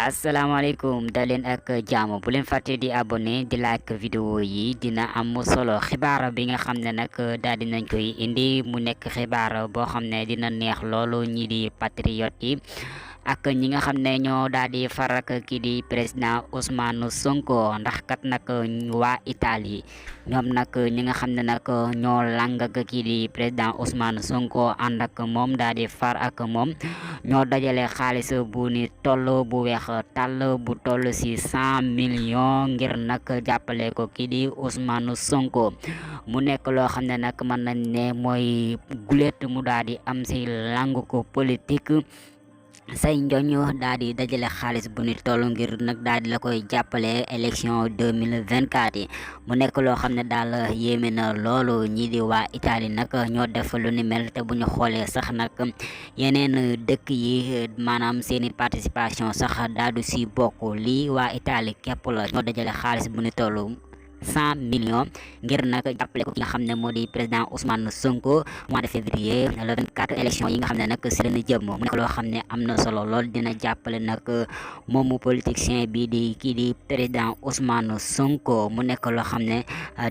asalaamaaleykum daleen ak jaamu bu leen fàtte di abonné di like vidéo yi dina am solo xibaar bi nga xam ne nag daal dinañ koy indi mu nekk xibaar boo xam ne dina neex loolu ñi di patriote yi ak ñi nga xam ne ñoo daal di farak kii di président Ousmane Sonko ndax kat nag waa Italie ñoom nag ñi nga xam ne nag ñoo lang ak kii di président Ousmane Sonko ànd ak moom daal di far ak moom ñoo dajale xaalis bu ni toll bu weex tàll bu toll ci 100 millions ngir nag jàppale ko kii di Ousmane Sonko mu nekk loo xam ne nag mën nañ ne mooy gulet mu daal di am ci langue ko politique say njoñ daal di dajale xaalis bu ni toll ngir nag daal di la koy jàppale élection 2024 yi mu nekk loo xam ne daal yéeme na loolu ñii di waa Italie nag ñoo def lu ni mel te bu ñu xoolee sax nag yeneen dëkk yi maanaam seeni participation sax daal du si bokk lii waa Italie képp la ñoo dajale xaalis bu ni toll 100 millions ngir nag jàppale ko ki nga xam ne moo di président Ousmane Sonko mois de février le 24 élection yi nga xam ne nag si lañu jëm mu nekk loo xam ne am na solo lool dina jàppale nag moomu politicien bi di kii di président Ousmane Sonko mu nekk loo xam ne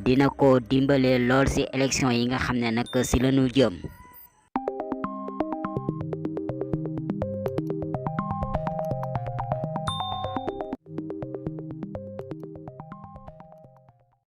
dina ko dimbale lool si élection yi nga xam ne nag si lañu jëm.